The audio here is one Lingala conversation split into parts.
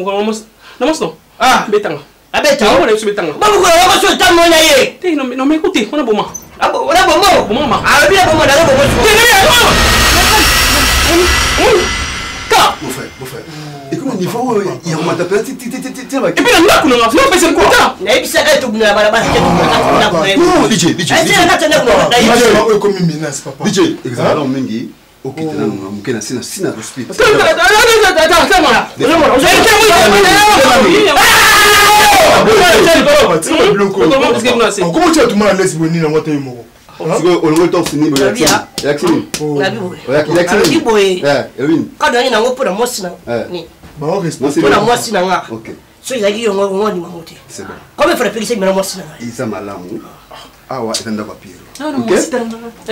Na mwasi no. Ah. Betanga. Abeta. Yango na biso betanga. Babukola wako so tamona ye. Te non mais écoutez, on a boma. Ah bon, on a bomo. Boma ma. Ah bien bomo, na bomo. Te ne Ka. Mon frère, mon frère. Écoute, niveau oyo ya komata mpenza ti ti ti ti ti Et puis na ndako na nga, non mais c'est quoi? Nayebisaka ye tobunda na balabala te tobunda kati ndako na ye. Non, DJ, DJ. Esi na kati ya ndako na ye. Oyo ekomi menace papa. DJ, ezala nano mingi okita nano na moke na se na si na respect. Okomi tia tuma na lesi boye nini yango ata yo moko. Sikoyo olongoli torse nini boye elakisi nini? Alobi boye. Elobi nini? Kado yangi nango mpo na mwasi na nini? Mpo na mwasi na nga. Soki ezalaki yo ngo ondima ngo te. Comme il fallait pekisa mwasi na ngai. Eza malamu. Awa eza ndako ya Pierre.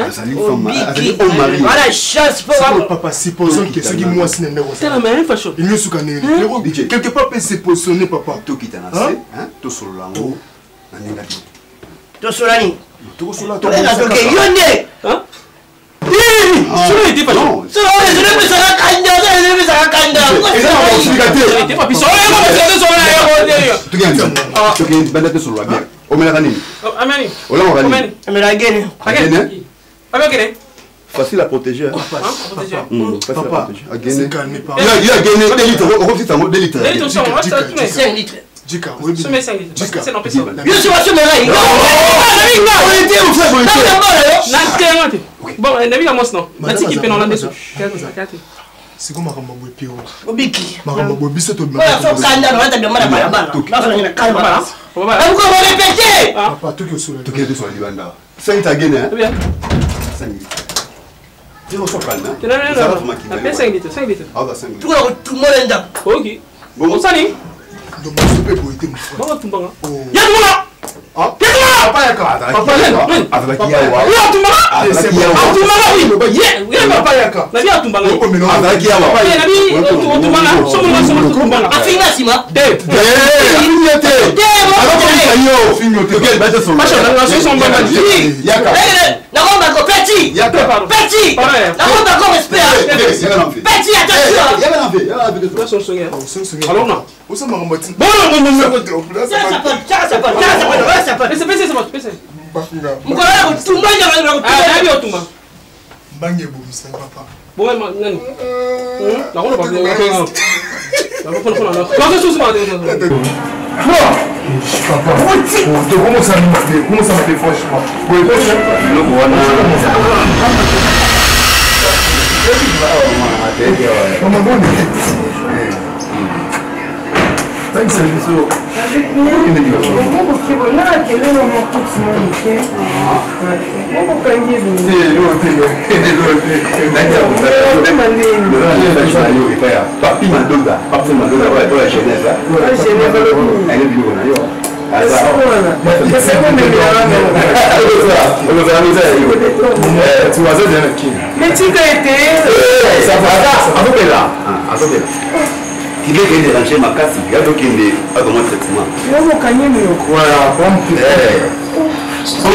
Azali femme, azali homme marié. Voilà chance po wa papa supposons que soki mwasi na ndako. Tala mais fashion. Il suka ndenge. Quelque part peut se positionner papa. Tokita na se, hein, tosolola yango na ndenge ya bien. Tosolola nini? Tokosolola toke yo nde. Hein? Solo ete fashion. Solo ezolebisaka kanda, ezolebisaka kanda. Ete papi solo yango basolo solo yango. Tokende tokende banda tosolola bien. Omelaka nini? Ameni. Olamaka nini? Amela gene. Agene. Agene. Facile à protéger. Hein? Papa, papa, mmh, papa, agene. Il a gagné 2 litres. Okopesi yango 2 litres. 2 litres, 5 litres. Jika, oyebi. Sommet 5 litres. Jika. C'est non, pesa. Yo so basomela ye. Bon, nabi ka mwasi non. Natiki pe na olanda so. Siko makambo boye Pierrot. Obiki. Makambo boye biso to Oyo so kanda na wata biamba na balabala. Nazala na kalma. Abuko mo répéter. Papa toki osola. Toki tosola libanda. 5 agene hein. Bien. 5 litres. Dis on soit calme. Non non non. Apesa 5 litres, 5 litres. Ah 5 litres. Tuko tumona ndako. OK. Bon, osani. Donc biso pe boye te mon frère. Bongo tumbanga. Ya tumbanga. Ah. Ya tumbanga. Papa yaka. Papa yaka. Azalaki yawa. Ya tumbanga. Azalaki yawa. Atumbanga oui. Ye, ye papa yaka. Nabi atumbanga. Azalaki yawa. Ye nabi otumbanga. Somo somo tumbanga. Afinga sima. Te. Te. Afinga te. Te. Azokomisa yo. Afinga te. Toke bata solo. Pasha na so so mbanga. Yaka. Nakomba ko petit. Yaka. Petit. Nakomba ko respect. Petit attention. Yaka na mpe. Yaka na mpe. So so Alors non. Osa makambo ti. Bon bon bon. Pese pese pese. Mokolo ya kotumba nyama Ah, nabi otumba. Mbangi ebomisa papa. Bon nani? Nakono ba. Nakono kono na. Nakono so so ma. Papa, comment ça me comment ça me franchement. Biloko wana. Maman boni. Tangisa biso. Papi Madoda, Papi Madoda, oyo Genève. Ayebi biloko na yo. Metika ete azobela azobela kibeke dérange makasi yazokende azoma traitement omokangi minoko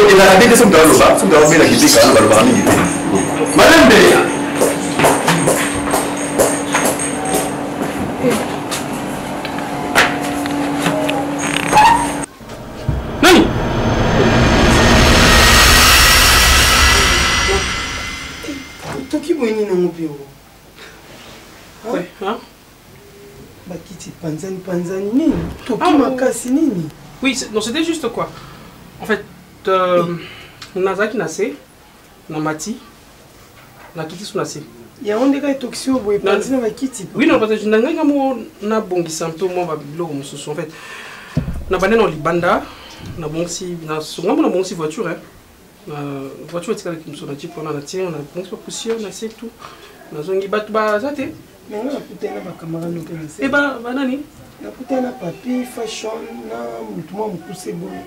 ezalaka te te soki aloba soki azobela kibeka wana balobaka mingi te malembe. Nani? Toki boye nini yango Pierrot? Ouais, hein? Bakiti panzani panzani nini? Toki Ah, makasi nini? Oui, non, c'était juste quoi. En fait, nazalaki na se, na mati, nakiti so na se. Yango nde kaka etokisi oyo boye panzi na bakiti. Oui, non, parce que na ngai ngamo nabongisa mpe mwa babiloko mosusu. En fait, na bande na libanda, nabongisi, na ngambo nabongisi voiture, hein. Na voiture etikalaki mosusu na jeep wana na tie, nabongisi ba poussière na se tout. Nazongi bato baza te. Me nga nakutani na bacamarade mpe na se. E ba banani? Nakutani na papi fashion na motu mwa mokuse boye.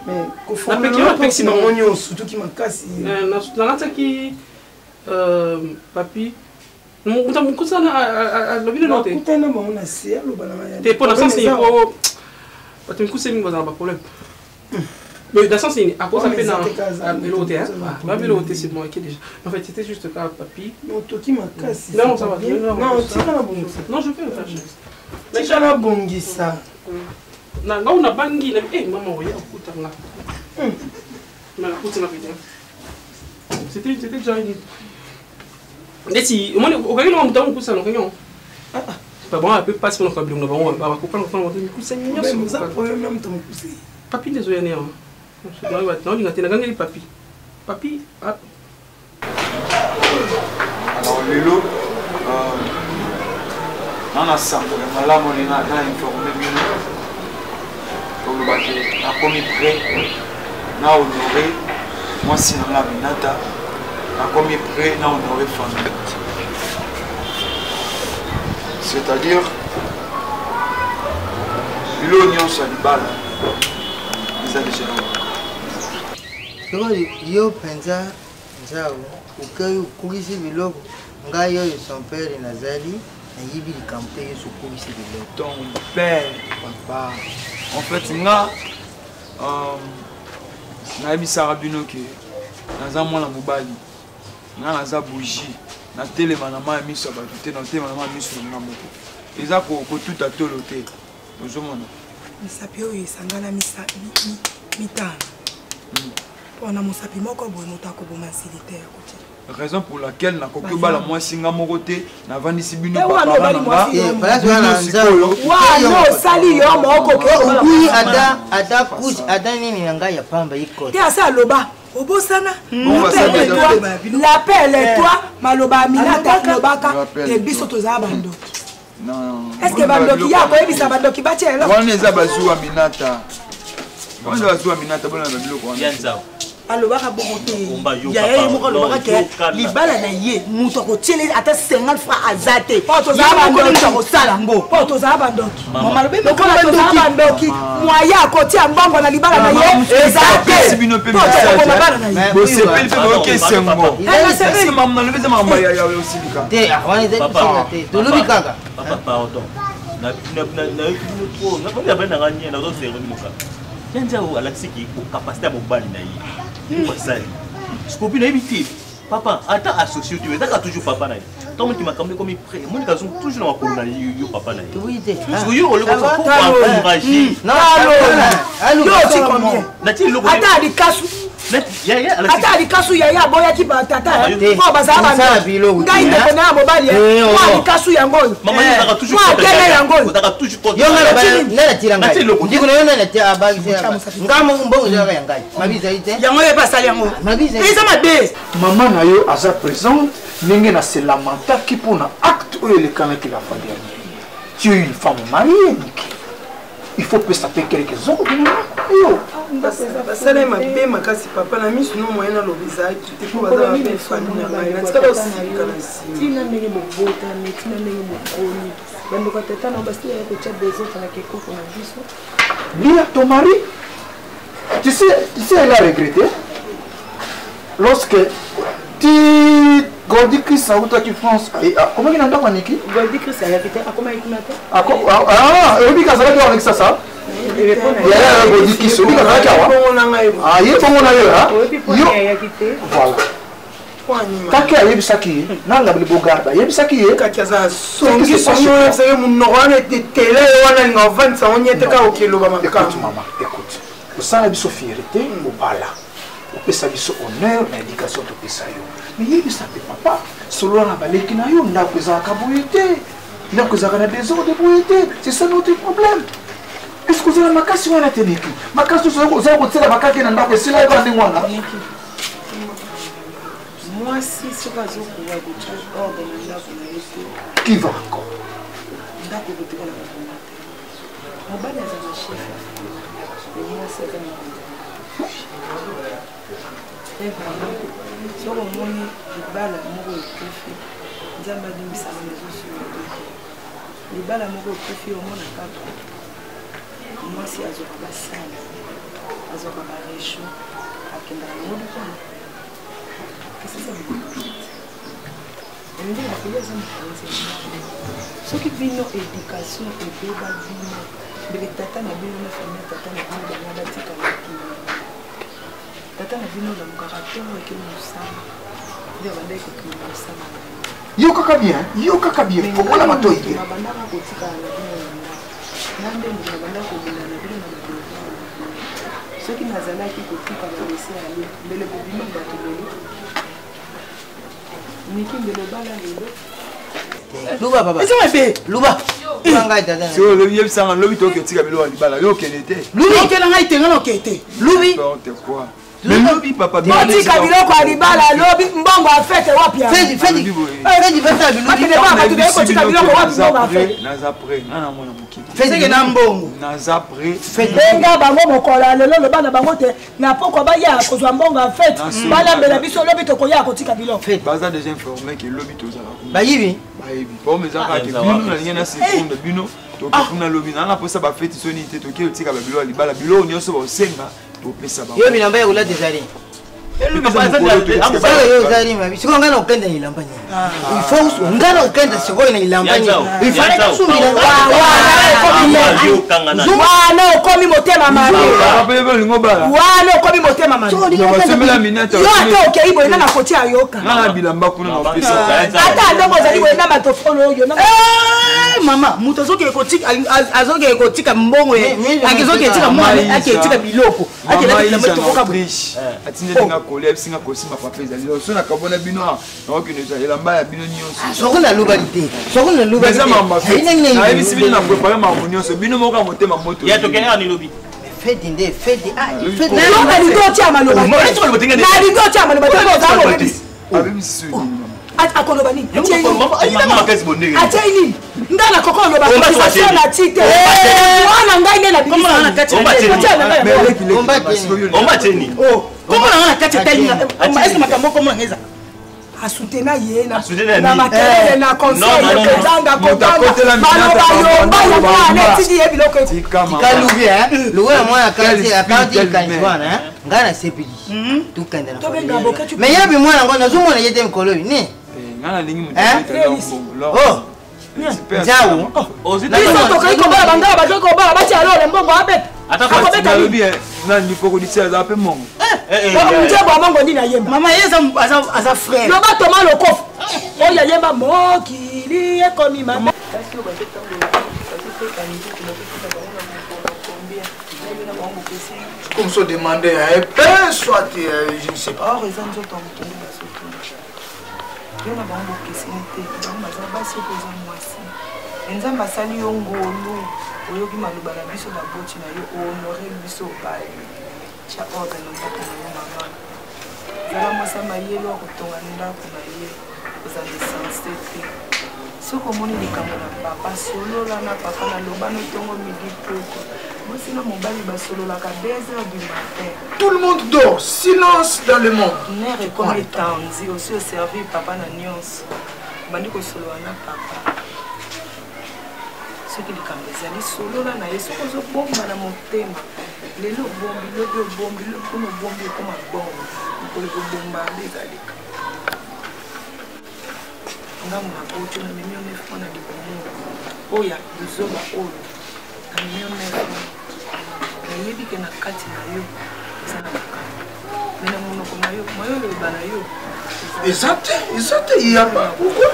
Mais Napeki- napekisi kofongola bango. bango nyonso toki makasi. Nalataki papi moto mokusa alobi nano te. Nakutani na bango na se aloba na ngai. Te mpo na sens nini po bato mikuse mingi bazala na baproblème. Mais dans le sens, à cause ça fait eloko te, hein. Eloko te, c'est bon, ok déjà. En fait, c'était juste kaka papi. Non, toki makasi. Non, ça va. Non, tika na bongisa. Non, je peux le faire. Tika na bongisa. Na nga una bangi na eh mama oya okuta nga. Mais okuta nga peut-être. C'était déjà une neti omoni okangi na moto mokusa na okangi ah bon ape pasi mpona koka bilongo na bango bakopana kopana bato mikusa nyonso. Papi nde ezoya ne awa naolinga te, nagangeli papi papi. Alors lelo na na sango ya malamu olinga na informe bino, koloba ke nakomi prêt na honore mwasi na nga Aminata, nakomi prêt na honore famille, c'est-à-dire biloko nyonso ya libala eza deja na. Sikoyo yo mpenza Nzau okei okulisi biloko, ngai oyo son père nazali nayibi likambo te, yesu okulisi biloko. Ton père papa, en fait nga nayebisaka bino ke naza mwana mobali, nga naza bougie, natelema na mai ya miso ya bato te, natelema na mai ya miso na nga moko, eza kotuta tolo te, ozomona. Misapi oyo esangana mitano mpona mosapi moko boye, moto akoboma nsili te akotia. Raison pour laquelle nakoki obala mwasi nga moko te, navandisi bino. Eh, wana obali mwasi yo moko. Place wana sikoyo. Wana osali yo moko. Okuyi ata ata couche ata nini na ngai ya pamba ikota te, ase aloba obosana. Bon, basali L'appel toi, maloba ya Minata alobaka te, biso tozala bandoki. Est ce que bandoki ya koyebisa bandoki batia eloko? Wana eza bazuwa Minata, wana eza bazuwa Minata, bona na biloko wana. Ya Nzau. Alobaka bongo te. Omba yoka, yaya ye moko alobaka ke yokana. Libala na ye, moto akotiele ata 50 franc aza te. Po tozala Ye moko bandoki. nde moto akosala yango. Mpo tozala bandoki. Mama. Mama alobi lokola tozala bandoki, moye akotia mbongo na libala na ye eza Apesi te bino mpe mpo tokoboma message. bana na ye. Bosepeli mpe boyoki esengo. Pardon, papa. Makambo nalobi eza makambo ya osilika te, wana eza Papa. kosenga te, tolobi kaka. Papa, pardon. Nayoki bino trop. Nakomi abe nanga nye nazosere moka. Ya Nzau alakisiki capacité ya mobali na ye. Basali. Sikopi nayebi te. Papa, ata associé te, ezaka toujours papa na ye. Ntango moki makambo ekomi prêt, monika azongi toujours na makolo na ye, yo papa na ye. Toboyi te. Sikoyo yo oloko Ça va? faut encourager. Non, Yo oti combien? Natie eloko. Ata alikasu, Yaya alakisi. ata alikasu, yaya aboyaki batata Ah, te. mpo bazala Kosala bandoki. biloko te, Ngai hein? ndeko na ya mobali, Eh, mpo oh. alikasu yango oyo. Mama, yo ozalaka toujours Mwa contre akele yaya. yango oyo. Ozalaka toujours contre Yo ngai yaya. loba nani atila Natie ngai eloko te. ndiko na yo, nani atia abakisi ngai moko, mbongo ezalaka ya ngai, mabi ezali te. Yango ye mpe asali yango. Mabi ezali. Eza mabe. Mama na yo aza présente ndenge na se lamentaki mpona acte oyo elekanaki la fois dernière. Tu es une femme mariée, Niki, il faut pesa mpe quelques ordres na ndako yo. Basala ye mabe makasi papa, na miso no moyen naloba ezalaki te mpo baza babe famille na ngai, natikala osilika na nsima. Ntina ndenge bobotami, ntina ndenge bokoni, bandeko ya tata na basili ya kotya desordre na kekoko na biso. Dis à ton mari, tu sais, elle a regretté lorsque ti Gordi Chris autaki France akomaki na ndako ya Niki. Goldi Chris ayaki te, akomaki kuna te. Oyebi azalaki awa na Kisasa, yaya Gordi Chris, oyebi azalaki awa. Bongo na ngai. Ah, ye bongo na ye, ah. Oyebi mpo Yo ayaki te. Voilà. Po anima. Kaki ayebisaki ye nanga bogarde, ayebisaki ye. Kaki aza songi songi oyo ezali monoko wana etele ye wana, alinga ovandisa ngo nye te, kaka okeloba Écoute, makambo. Mama, écoute, osala biso fierté, obala, opesa biso honneur na éducation topesa yo, mais yebisa mpe papa, solola na baleki na yo, ndako ezalaka boye te, ndako ezalaka na désordre boye te, c'est ça notre problème. Est ce que ozala makasi wana te, Niki? Makasi nyonso ozala kotiela bakake na ndako esila yeba ndenge wana. Mwasi soki azokoka kotya ordre na ndako na ye te, Qui va encore? Ndako ekotikala kobonga te. Mobali aza na chef ya famille, mwasi aza mokonzi. Soki omoni libala moko ekufi, Nzambe alimbisaka, nazosuka te, libala moko ekufi, omona kaka mwasi azwaka basali, azwaka baréchaud, akendaka nango libala, kasi eza ndenge bakoki aza mokonzi ya ndako. Soki bino éducation ebeba bino, mbele tata na bino na famille, tata na bino bango batika mokili. Tata na bino olamukaka ntongo eke mosala nde abandaki kokende mosala na ye. Yo kaka bien, yo kaka bien, fongola matoi bien. Nabandaka kotikala na bino na ndako. Nga nde moto nabandaka kobunda na bino na badevoir na bino. Soki nazalaki kotika balese ale, mbele bobima bato lelo. Niki mbele obala lelo. Luba papa. Eza mabe. Luba. Ngai tata. Sio lobi yebisanga lobi toke tika biloko ya libala yo okende te. Lubi okenda ngai te ngai okende te. Lubi. N'importe quoi. Mais lobi papa botika biloko ya libala lobi mbongo ya fete wapi kotika biloko wapi mbongo ya fete naza prêt nga na mwana moke te na mbongo naza prêt benga bango mokolo ya lelo loba na bango te na pokwa baya kozwa mbongo ya fete balambela biso lobi tokoya kotika biloko baza déjà informé ke lobi tozala bayibi bayebi po eza kaka ke bino nalingi na seconde bino toke kuna lobi nanga mposa bafeti soni te toke otika babiloko ya libala biloko nyonso baosenga topesa bango yo bilamba ya kolata ezali yo ozali mabi sikoyo ngai na kokenda na elamba nini il faut ngai na kokenda sikoyo na elamba nini il fallait kasumbila wana okomi motema mabe wana okomi motema mabe yo ata okei boye na nakoti ayoka ata ndenge ozali boye na matofolo oyo mama moto azokende kotika mbongo azokende tika mwana akende tika biloko atindeli nga kolia ayebisi nga kosimba papa ezali so nakabona bino awa nakokende eza elamba ya bino nyonso soko nalobaki te soko nalobaki nayebisi bino na prepare makambo nyonso bino moko ya motema moto feti nde feti nalingi otia maloba nalingi otia maloba te ozala mobebisi akoloba nini atie nini nga na koko oloba cotisation na ti te wana ngai nde nabikombo na nga na kati etali est makambo kombo na nga eza asutena ye na makelele na conseil kozanga kotanga maloba yomba yango wana etindi ye biloko tikalubi lokola mwana kati akati likanisi wana ngai nasepeli tokende na mais yebi mwana yango nazomona ye te mikolo oyo ni nzau biso tokoki kobala bangala bakoki kobala batia lole mbongo abeta nani fokodisi aza mpe mongo nzembo ya mongo nini ayemba mama ye aza frère loba toma lokofu oyo ayemba mokili ekomi mama Comme ça demander à un peu, soit je ne sais pas. Or, eza nzoto ya moto nde bazotuna yo na bango bokeseni te bango baza basi oyo oza mwasi nzambe asali yo ngolu oyoki maloba na biso baboti na yo ohonore biso obali tya ordre na ndako na yo mama zala mwasi ya mayele wa kotonga ndako na ye ozala esense te soki omoni likambo na papa solola na papa na loba no ntongo midi poko mwasi na mobali basololaka 2 heures du matin. Tout le monde dort, silence dans le monde. Nerf ekomi etanzi, osi oservir papa na nyonso. Obandi kosolola na papa. Soki likambo ezali solola na ye, soki ozobomba na motema, lelo obombi, lobi obombi, lobi kuna obombi ekoma bombe. Mokolo ekobomba nde ezalika. Ngambo na boti namemi yo neuf mois na libumu oyo ya buzoba oyo namemi yo neuf mois nayebi ke na kati na yo eza na makambo me na monoko na yo mayo oloba na yo eza te eza te yaba pourquoi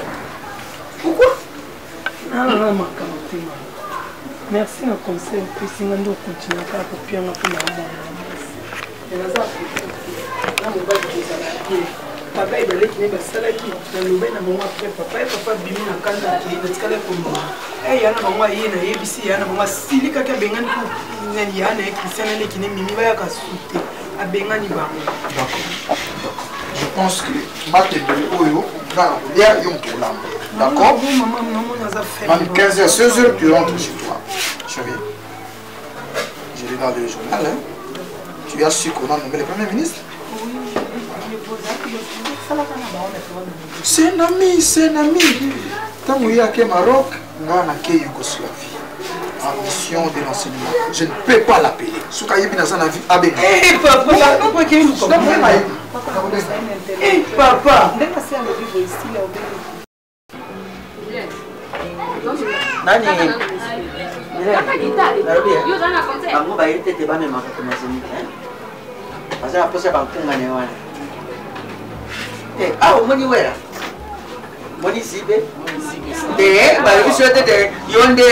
pourquoi nalala makambo te mama merci na conseil opesi nga nde okontinue kaka kopianga mpo na mwana na mwasi naza na mobali kozala bien papa ye baleki ne basalaki nalobai na bango apres papa ye papa abimi na kanda akei natikali koloba e ya na bango aye nayebisi ya na bango asilikaki abengani nani ya na ye christian aleki ne mimi bayaka su te abengani bango je pense que matembele oyo nga na kolia yo moto olamba d'accord même 15 h 16 h tu rentres chez toi chérie. Je regarde le journal. Hein. Tu as su qu'on a nommé le Premier ministre? C'est un ami, c'est un ami. Tant qu'il y a que Maroc, nga na ke Yougoslavie. En mission de l'enseignement. Je ne peux pas l'appeler. Souka yebi naza na vie abenga. Eh papa, eh papa. Nani nalobi bango baye te te bamemaka te mazemi te. Baza na posa bankunga na wana. Eh, awa omoni wera omoni zibe te balobi so te te yo nde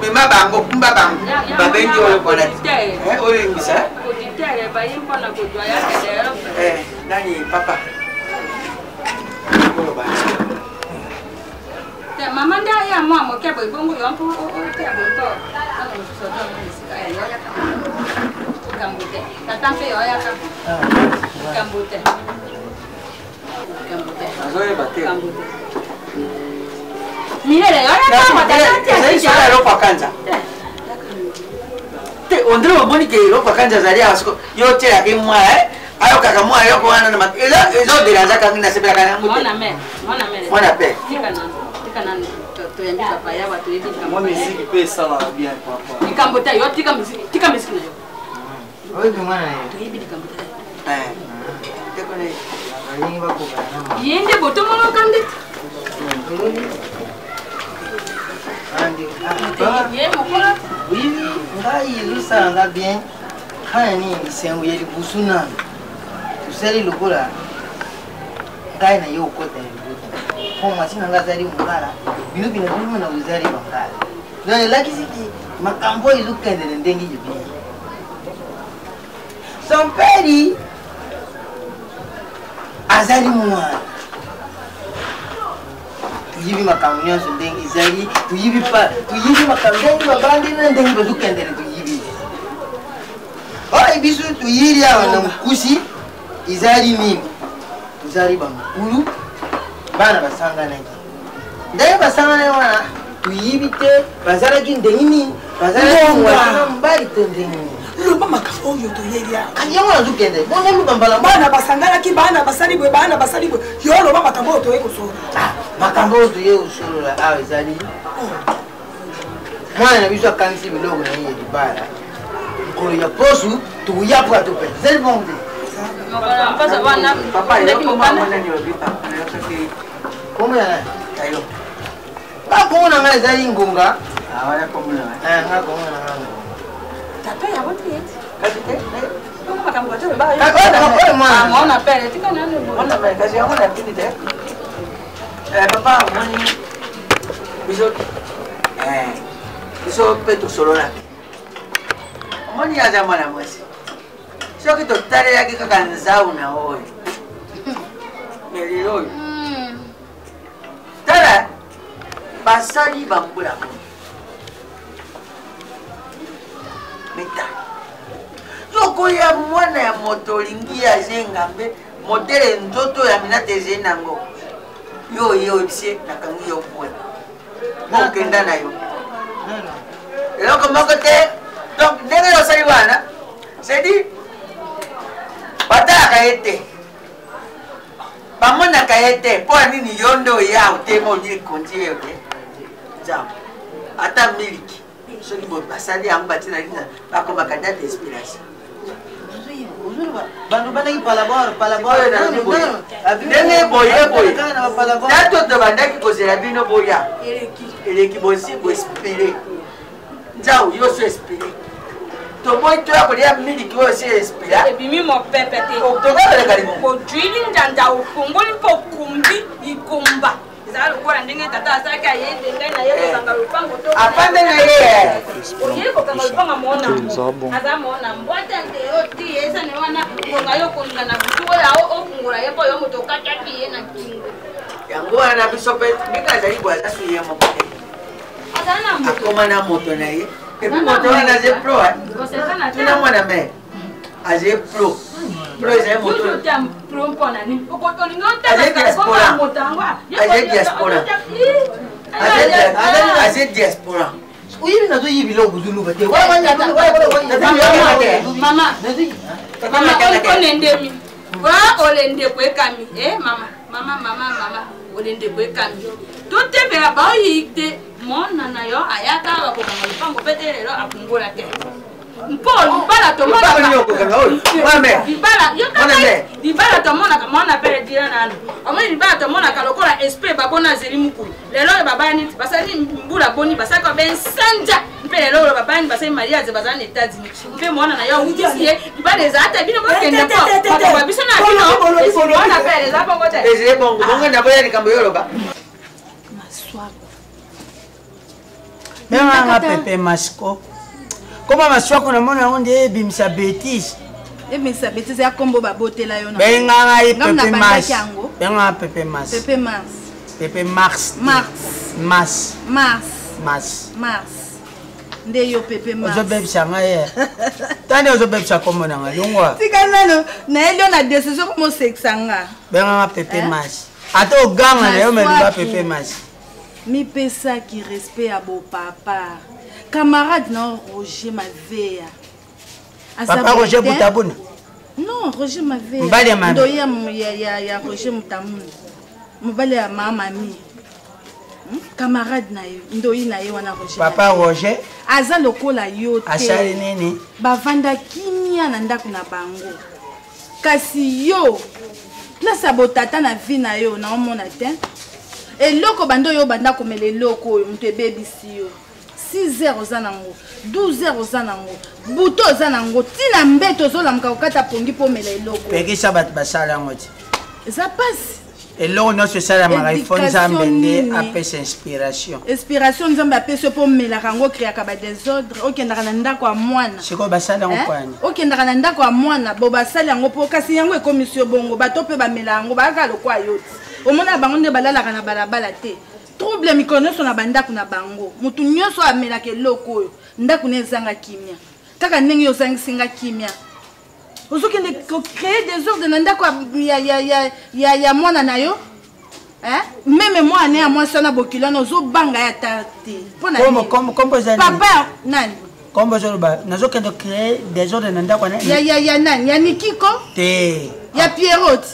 mema bango kumba bango babengi oyo mpona olimbisa nani papa oloba. Mama nde aya mwa moke boye bongo yo mpo oteya boye mpo ntango mosusu oza mona esika ya yo ayaka likambo te, tata mpe yo ayaka likambo te, likambo te. Nazoyeba te. Likambo te. Milele yo ayaka matata te. Ezali solo ya eloko akanza te. Ondire omoni ke eloko akanza azali awa siko yo otielaki mwa ayokaka mwa ayoko wana na ezoderanza kangi nasepelaka yango te. Mwana pe. Toyambi bapaya, bato yebi. Mwa miziki mpe esalaka bien, papa. Likambo te, yo tika miziki, tika miziki na yo. Oyebi mwana ye. Toyebi likambo te. Balingi bakokana. Ye nde botomonoka nde ye mokolo. Oyebi ngai ezosala nga bien kaka nini lisengo ya libusu nano tosali lokola ngai na ye okota ya libota mpo mwasi na ngai azali mongala, bino bino bino ozali bangala, donc elakisi ki makambo oyo ezokendele ndenge yebi son père azali mwana. Toyibi makambo nyonso ndenge ezali, toyibi pa toyibi makambo ndenge babandi na ndenge bazokendele, toyibi oyo biso toyiri awa na mokusi ezali nini. Tozali bamokulu, bana basanganaki ndenge basanganaki wana, toyibi te bazalaki ndenge nini, bazalaki mwasi na mobali to ndenge nini. Loba makambo oyo toyeli awa. Yango nazokende bongo luka mbala. Bana basanganaki, bana basali boye, bana basali boye. Yo loba makambo oyo toye kosolola. Makambo oyo toye kosolola awa ezali mwana na biso akangisi biloko na ye ya libala mokolo ya posu, tokoya mpo atopesa ezali bongo te. Kombo ya nani? Nga kombo na ngai ezali Ngonga. Nga kombo na ngai Ngonga. Tata yango te. Kasi te. Makambo bato oyo mwana. Mwana pele tika nani. Kasi yango na tini te. Papa, omoni biso, biso mpe tosololaki, omoni aza mwana mwasi. Soki totalelaki kaka nzau na oyo me lelo oyo, tala basali bambula boni meta yokoya mwana ya moto olingi ye aze ngambe modele nzoto ya minata ezali nango, yo oye oyebisi nakangi yo pwe okenda na yo eloko moko te. Donc ndenge yo osali wana, c'est-à-dire batalaka ye te, bamonaka ye te. Mpo ya nini? Yo nde oya otema oli konti ye te. Nzambe ata miliki soki boye basali yango batina nini, bakomaka date d'expiration. Ndenge boye boye dato tobandaki kozela bino boya eleki, bosi boexpire. Nzau yo so expire, toboyi toya kolia miliki oyo si expira. Ebimi mopepe te. Tokoleka libumu. Ojwili njanja, ofungoli mpo okumbi likomba, ezala lokola ndenge tata asalaki ayete ngai na ye kokanga lopango to afande na ye. Oye kokanga lopango mona aza mona mbwate nte yo ti esani wana ngonga yo kolinga na butu oyo ofungola ye mpo yo moto okataki ye na kingo. Yango wana biso mpe ndenge azali boye, aza su ye moko te, akoma na moto na ye. Et puis moto wana aze pro, tuna mwana mare aze pro pro, ezali moto aze diaspora, aze diaspora, aze diaspora. Oyebi nazoyibi biloko bozoluka te. Mama, mama, olendemi wa olendeko ekami e mama, mama, mama, mama, olendeko ekami totembela baoyi te. Mona na yo ayaka bakokanga lopango mpe te, lelo afungola te. Mpo libala tomonakabala tomonaka mwana pele dila nanu omoni libala tomonaka lokola esprit babona azeli mokulu lelo oyo babani basali mbula boni basalaka bensanja mpe lelo oyo babani basali mariage bazala na États-Unis mpe mwana na yo awutisi ye libala eza ata bino bokende mpo makambo ya biso na bino mwana pele eza bongo te. Ezali bongo bongo naboya likambo yo oloba. Maswako benganga pepe masiko koma maswako namona yango nde ebimisa betise. Ebimisa betise ya kombo babotela yo. Benganga ye pepe mas, benganga pepe mas. Pepe mas. Pepe mars. Mars. Mas. Mars. Mas. Mars nde yo pepe mars. Ozobebisa ngai ye tani, ozobebisa kombo na ngai, longwa. Tika nano nayeli yo na décision komosekisa nga. Benganga pepe mas, ata oganga na yo meluba pepe mas. Mipesaki respect ya bopapa. Camarade na Roger Maveya. Papa Roger Butabuna. Non, Roger Maveya. Mobali ya mami. Ndoyi ya Roger Mutamuna, mobali ya mama mami. Camarade na ye, ndoyi na ye wana Roger. Papa Roger. Aza lokola yo te. Asali nini? Bavanda kimia na ndako na bango. Kasi yo, place ya botata na vie na yo naomona te. Eloko banda oyo banda komela eloko oyo moto ebebisi yo. 6 heures oza nango, 12 heures oza nango, buto oza nango, ntina mbeto ozolamuka kokata pongi mpo omela eloko. Pekisa bato basala yango ti. Eza mpasi. Eloko nyonso esalamaka ifo Nzambe nde apesa inspiration. Inspiration Nzambe apesi yo mpo omelaka yango, okreaka badésordre, okendaka na ndako ya mwana. Sikoyo basali yango kwani? Okendaka na ndako ya mwana bo basali yango mpo kasi yango ekomisi yo bongo. Bato mpe bamela yango bayaka lokwa yo ti omona bango nde balalaka na balabala te. Trouble mikolo nyonso na bandako na bango. Motu nyonso amelaka eloko oyo ndako na ezanga kimia, kaka ndenge yo ozangisi nga kimia. Ozokende kocreye désordre na ndako ya mwana na yo. Meme mwana ya mwasi wana bokilo wana ozobanga ye ata te. Papa nani? Kombo ozoloba nazokende créer désordre na ndako ya nani? Ya Nikiko te. Ya Pierrot.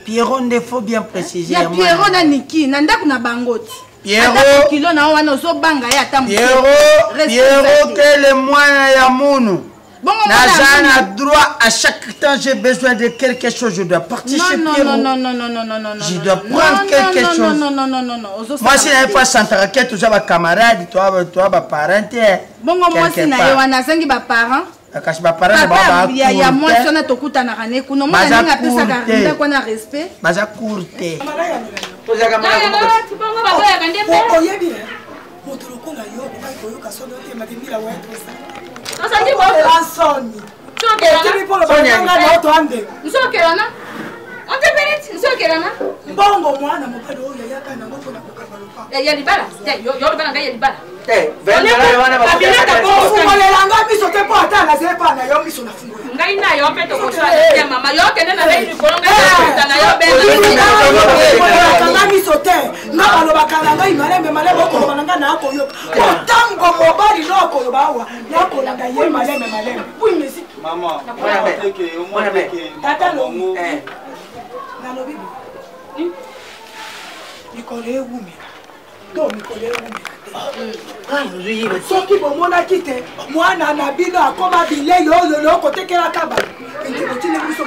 Pierrot nde, faut bien préciser. Ya Pierrot na Niki na ndako na bango ti. Pierrot kilo na wana ozobanga ye ata. Pierrot, Pierrot kele mwana ya munu. Naza na droit, à chaque temps j'ai besoin de quelque chose, je dois partir chez Pierrot. Non, non, non, non, non, non. Je dois prendre quelque chose. Non, non, non, non, non. Mwasi na ye fo asantaka ke toza bacamarade, toa baparent te. Bongo mwasi na ye wana azangi baparent? Kasi baparent na ya mwasi wana tokutanaka ne kuna, omona ndenge apesaka ndako wana respect. Baza cour te. Oyebi moto lokola yo okokaki koyoka soni otema te mbila waya tosala soni otimi mpo lobananga na oto andeko. Nsokelana ontepeliti nsokelana. Mbongo mwana mobali oyo yayaka nango mpona kokanga lopango ya libala te, yo libala ngai ya libala. Ofungolelanga miso te mpo ata nazali mpa na yo miso nafungola. Ngai na yo mpe tokosala te mama, yo kende na ngai likolo, ngai na yo. Kanga miso te, nga balobaka na ngai malembe malembe, okoloba na ngai nakoyoka po ntango mobali no akoloba awa nakolanda ye malembe malembe. Tata longo nalobi bo mikolo ewumela to mikolo ewumela te, soki bomonaki te mwana na bino akoma bilei oyo lokotekelaka bato otindi biso.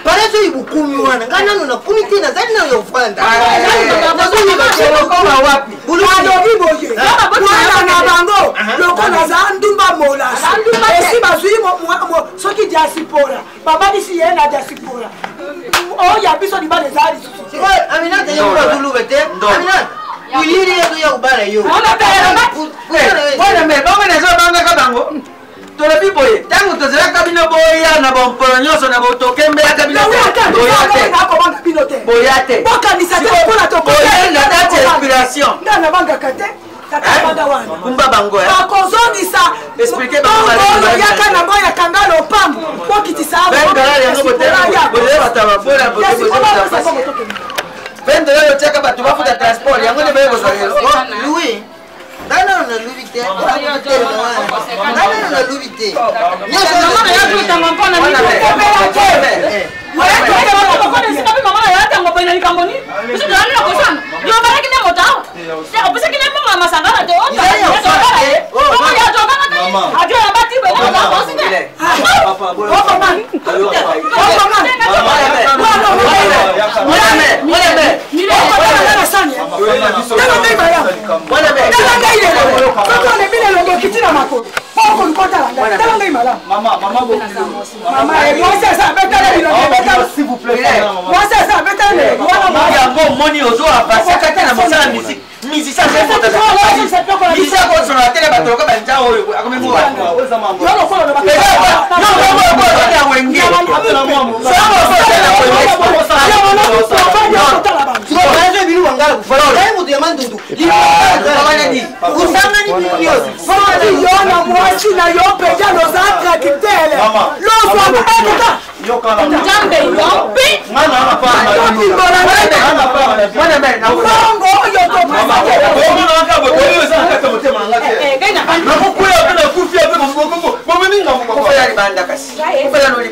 Pare soki bukumi wana ngai nano nakumi te, nazali nano ya ofanda. Alobi boye mwana na bango lokola aza ndumba molasi, esi bazwi soki diaspora babalisi ye na diaspora oyo ya biso libala eza lisusu. Aminata ye azuluba te, Aminata uyiri ye toya kobala yo. Wana me bango nazobangaka bango. Tolobi boye, ntango tozelaka bino boya na bompolo nyonso na botokembelaka bino, boya te. Bokanisa te lokola tokoya na date ya inspiration. Nga nabangaka te, tata banda wana. Kumba bango. Bakozongisa explique bango. Oyo yaka nango ya kanga lopango, bokitisa. $20 otiaka bato bafuta transport, yango nde baye kozwa lelo. Louis, ngai nano nalubi te, ngai nano nalubi te. Esika mpe mama na yo atango boye na likambo nini? Biso tozali na kosana. Yo obalaki nde moto awa. Te opesaki nde mbongo ya masanga na te. Otobala ye. Bongo ya tobala kani. Adio ya bati boye na moto akosi te. Tala ngai lelo soki olembi na elongi okiti na makolo mpo okoluka otala ngai. Tala ngai malamu, mama. Mwasi aza abetala bilongi, ebetala mwasi aza abetala wana. Yango omoni ozo avasaka te na mosala musique, musicien musicien akosolola te na bato loka banza oyo akomi wenge. Yo na mwasi na yo mpenza loza tracteur lozwa ekota. Nzambe yo mpe. Mbongo oyo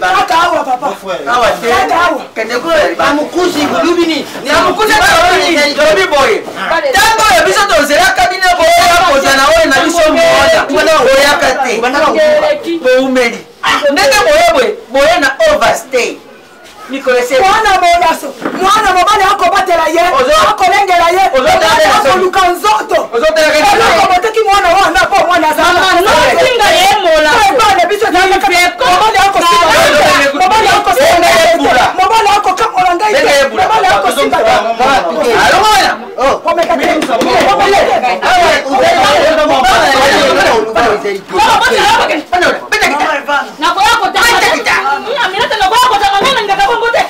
Kaka awa, papa, kaka awa. Namukusi bulubini, namukusi tolobi boye, ntango oyo biso tozelaka bino boya kozala oyo na biso mwana oyaka te, boumeli ndenge boye boye boye na overstay mikolo. Mwana molaso, mwana mobali akobatela ye, akolengela ye, akoluka nzoto. Eloko boteki mwana wana mpo mwana Azaotinga ye azalabana biso. Mobali akosimba, mobali akosimba, mobali akokamola ngai te, mobali akosimba te. Komeka te. Nakoya kotanga Aminata, nakoya kotanga ngai nalingaka bongo te.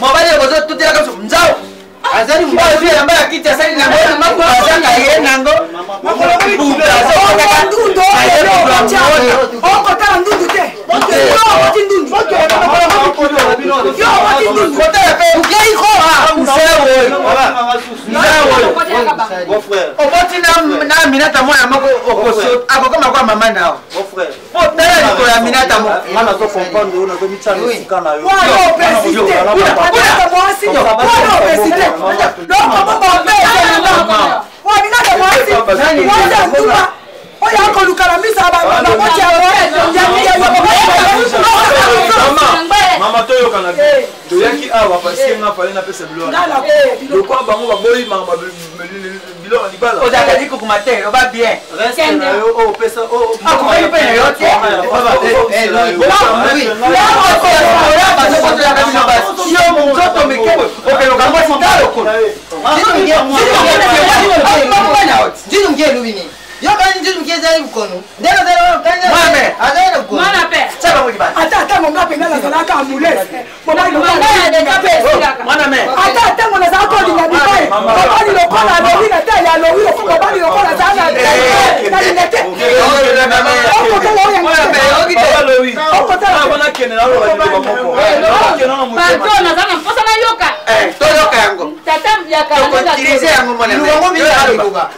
Mobali oyo bozotutelaka biso nzau azali mobali elamba ya kiti asali nango, azanga ye nango. Ndundu okotala ndundu te, yo oboti ndundu, yo oboti ndundu. Kotala mpe oboti na Minata mwana moko akokoma kwa mama nao po tala likolo ya Minata moko. Wana obésité, mwasi wana obésité, loko bobapesa waminata mwasi, mwasi ya ndumba oyo akoluka na miso ya baboti. Mama, toyokana. Toyaki awa parce que nga fale napesa biloko lokwa bango baboyi biloko ya libala. Ozalaka likukuma te, loba bien. Reste na yo oyo opesa. Akokaki mpe na yo te. Bazokotelaka bino basi, yo nzoto mike, okeloka mwasi ta lokolo. Nzinu mkie lubini yokani, nzinu mkie ezali bukono ndenge azali na bukono. Ata ntango nga mpenza nazalaka amulese, ata ntango nazala kolinga mibali, mobali lokola alowi na te ya alowi loko mobali lokola azala nalinga te. Okotala oyo. Okotala naza na mposa nayoka. Toyoka yango. Tata. Tokotilize yango. Lubango mingi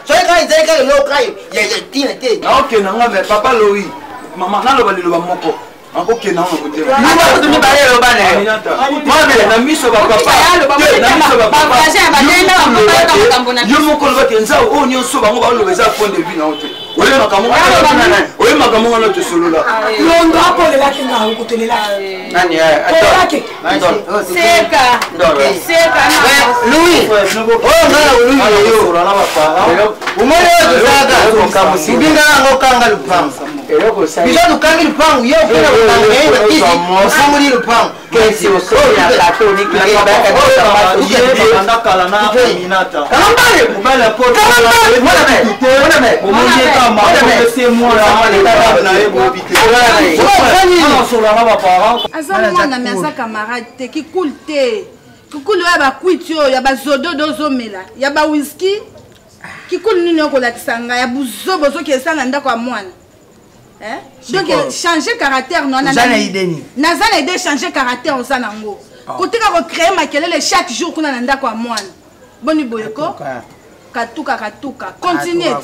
soki kaka ezali kaka eloko ya tina te. Naokenda nga me papa Loi, mama, naloba liloba moko, nakokenda ngo na motema. Kutu mibale eloba na yo. Na miso bapapa, na miso bapapa, yo moko olobaki nzao oyo nyonso bango baloba eza point de vue na yo te. Oye makambo wana tosolola. Londo akolelaki nga okotolelaki. Nani? Seka seka. Louis oyo nga na oluyi yo omoni oyo tozalaka obinga yango okanga lupangu, biso tokangi lupangu, yo okenda kokanga ye na kisi, ofungoli lupangu. Kesi ya katolike. Kala na Aminata, mobali ya poto, bomoni kama opesi mwana na ye boyebi te, asolanga baparent. Aza mwana me aza camarade te. Kikulu te, kikulu oyo ya bakwiti, oyo ya bazododo ozomela, ya bawiski. Kikulu nini okolakisa ngai ya buzoba ozoki esala na ndako ya mwana? Donc changer caractère no. Oza na idée nini? Naza na idée, changer caractère. Oza nango kotika kocréer makelele chaque jour kuna na ndako ya mwana. Boni boyeko katuka katuka, continue.